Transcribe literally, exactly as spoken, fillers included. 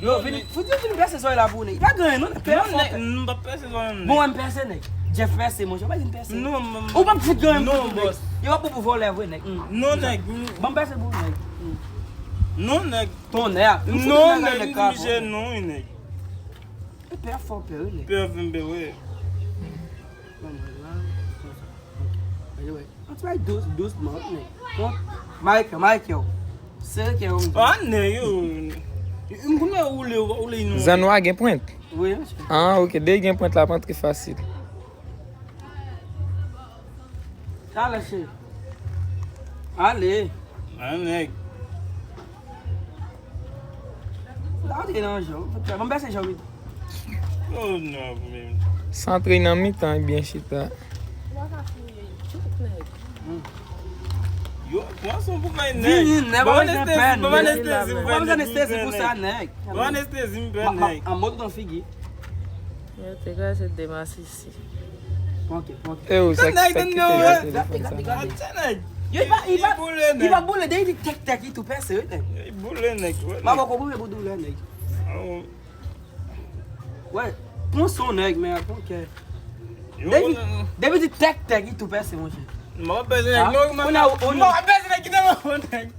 Yo, vini, fout yo vini pèse zòrèy la pou ou, nèg. Pa gen anyen, non, nèg. Pè fò, pè. Non, nèg, m p ap pèse zòrèy, nèg. Bon, wè, m pèse, nèg. Jeff pèse, monchè, ou pa di m pèse. Non, m, ou p ap fout gen anyen pou ou, nèg. Yo p ap pou vòlè vre, nèg. Non, nèg. Bon, m pèse pou ou, nèg. Non, nèg. Tonnè. Non, nèg, m di misye non, wi, nèg. E pè fò, pè, wi, nèg. Pè vin bè, wi. Bon, mwen la, konsa. Anyway. An ti bay dous, dousman, nèg. Bon, Michael, Michael. Sere kè yo, m di. Ah, nèg, yo. M konnen ou le, ou le nou. Zanno a gen pwent? Wi, mesye. Ah, ok. Depi gen pwent la, ap antre fasil. Talè, cheri. Ale. Ah, nèg. Antre nan jan. Ban m pèse jan, wi. Oh, non, men. Sa antre nan mitan, byen chita. Yo, pran son pou kay, nèg. Vini, nèg, ban m anestezi, ban m anestezi pou sa, nèg. Ban m anestezi, m pè, nèg. An mòd nan figi. Yo te kraze de masisi. Pran kè, pran kè. E ou, sa ki, sa ki te kraze telefòn sa? Yo, li pa, li pa, li pa boule, depi li tèk tèk, li tou pèse, wi, nèg. Li boule, nèg, wi. M ap konprann pou doulè, nèg. Wè, pran son, nèg, men pran kè. Depi, depi li tèk tèk, li tou pèse, monchè. M ap pèse, nèg, non, m ap pèse, nèg, kite mwen, nèg.